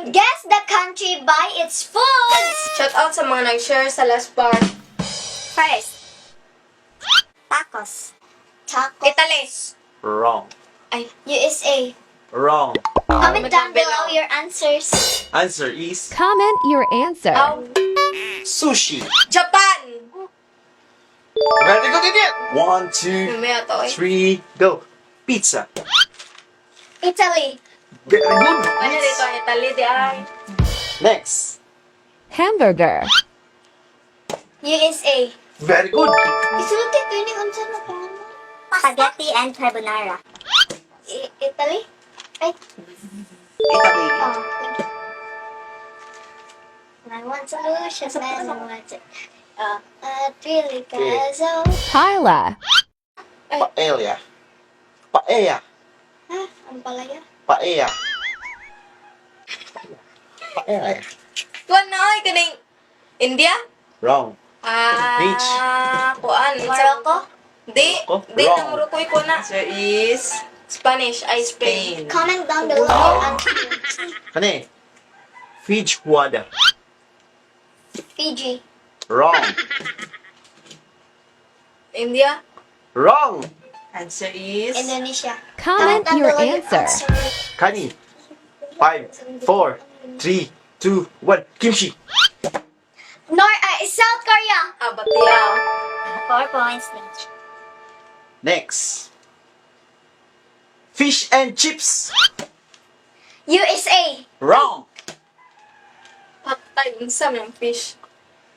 game, Guess the Country by Its Foods! Shout out sa mga nag-share sa last part. First, tacos. Tacos. Italy. Wrong. Ay, USA. Wrong. Comment down down below below. Your answers. Answer is Comment your answer. Aw. Sushi. Japan! Very good, idiot. One, two, Mamaya to eh. three, go. Pizza. Italy. Very good. Ano dito ang Italy di ay? Next. Hamburger. USA. Very good. Isulti ko yun yung unsa na pangalan. Spaghetti and carbonara. Italy? Ay, Italy. Oh, thank you. I want solution, man. I want it. Really, Okay. so. Paella. Paella. Paella. Ah, ang palaya. Paella. Paella. Kuan na ay kaning India? Wrong. Ah, Peach. Kuan. Morocco? Di, Morocco? di Wrong. na Morocco ko na. Answer is Spanish, ay Spain. Spain. Comment down below your answers. Kani. Feijoada. Fiji. Wrong. India? Wrong. Answer is Indonesia. Comment down your below your answer. answer. Kani. Five, four, three, two, one. Kimchi. North, South Korea. Ah, Batia. 4 points each. Next. Fish and chips. USA. Wrong. Patay, unsa man ang fish.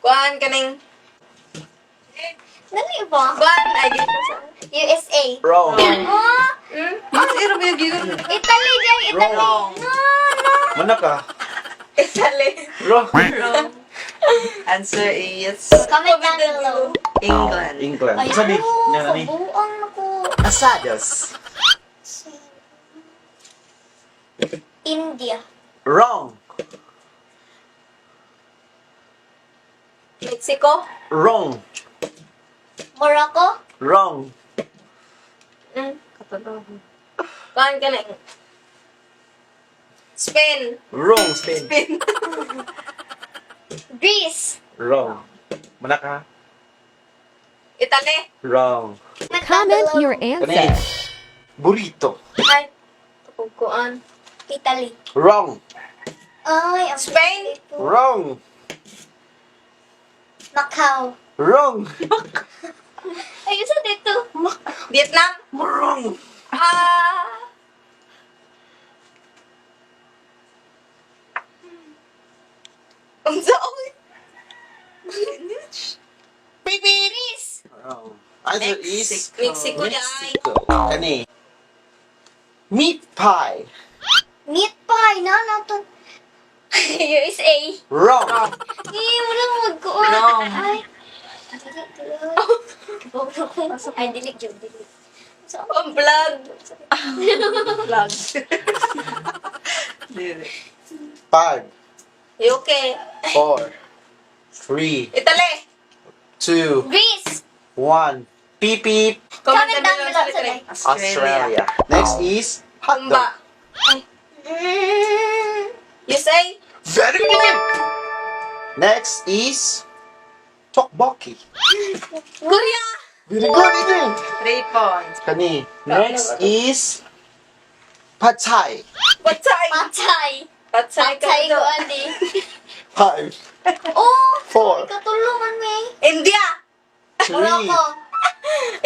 Kuan kaning Dali ba? Kuan ay dito sa USA. Wrong. Oh, Mas iro ba yung gigon? Italy, Jay. Italy. Wrong. No, no. Mana ka? Italy. Wrong. Wrong. Answer is Comment down below. England. England. Ay, Sa di? Nga na ni? kabuang ako. Asadas. India. Wrong. Mexico. Wrong. Morocco. Wrong. Katulog. Kuan kaning Spain. Wrong, Spain. Spain. Greece. Wrong. Mana ka? Italy. Wrong. Comment down Comment below. your Kani. answer. Burrito. Ay, tukog kuan. Italy. Wrong. Ay, ang Spain? dito. Wrong. Macau. Wrong. Ay, isa dito. Vietnam. Wrong. Ah. Unsa oy? Greece. Wrong. Answer is Mexico di ay. Mexico. Kani. Meat pie. Meat pie. Na, na to. USA. Wrong. Eh, wala magkuhan. Wrong. Ay. Dili, dili. Ay, dili, dili, dili. So, Ang vlog. Vlog. Dili. Five, UK. four, three, Italy. two, Greece. one. Beep beep. Comment down below sa today. Australia. Australia. Next is hot Tumba. dog. Ay. USA. Very good. Next is tteokbokki. Korea. Very good, Adrian. 3 points. Kani. Next is pad thai. Patay. Patay. Patay ka Patay dito. ko, andi. Five, Oh, four, katulungan me. India. three, Morocco.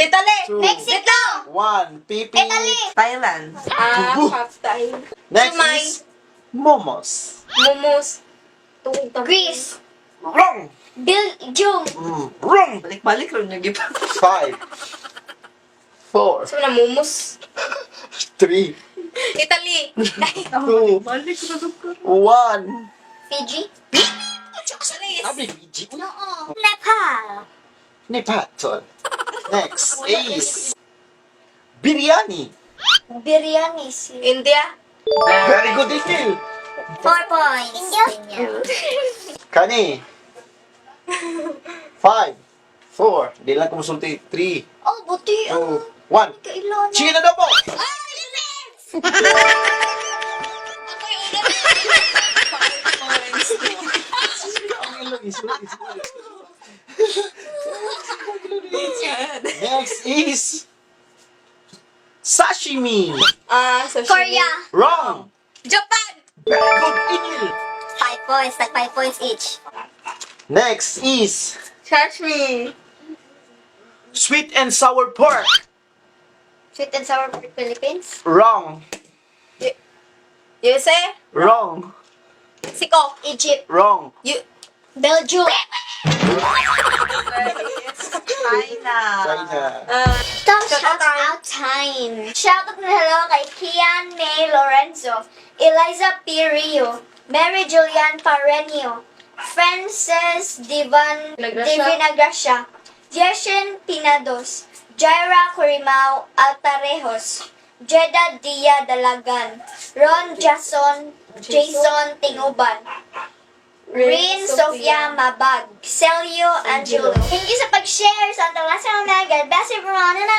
Italy. two, Mexico. one. Beep beep. Italy. Thailand. Ah, patay. Next Sumay. is momos. Momos. Tugog ta. Greece. Wrong. Belgium. Wrong. Balik-balik ron yung gipa. Five, four, So na momos. three, Italy. two, Balik ron ko. one. Fiji. Greece. Sabi, Fiji. Oo. Nepal. Nepal. Next is biryani. Biryani. Si India. Very good, Daniel. 4 points. India. Kani. Five, four, di lang kumusulti. Three, Oh, buti. two, Oh. one. Kailan. Chicken adobo! Ako'y una. Sashimi. Ah, sashimi. Korea. Wrong. Japan. Very good, Angel. 5 points. Like 5 points each. Next is Sashimi. sweet and sour pork. Sweet and sour pork, Philippines. Wrong. USA. Wrong. Mexico. Egypt. Wrong. U Belgium. China. China. Stop. Shout Shout out out time. Shout out na hello kay Kian May Lorenzo, Eliza P. Rio, Mary Julian Parenio, Frances Divan Divinagracia. Divinagracia, Jeshen Pinados, Jaira Curimao Altarejos, Jeda Dia Dalagan, Ron Jason Jason Tinguban, Rin Sofia Mabag, Celio Angelo. Thank you sa pag-share sa Until last time, God bless everyone. And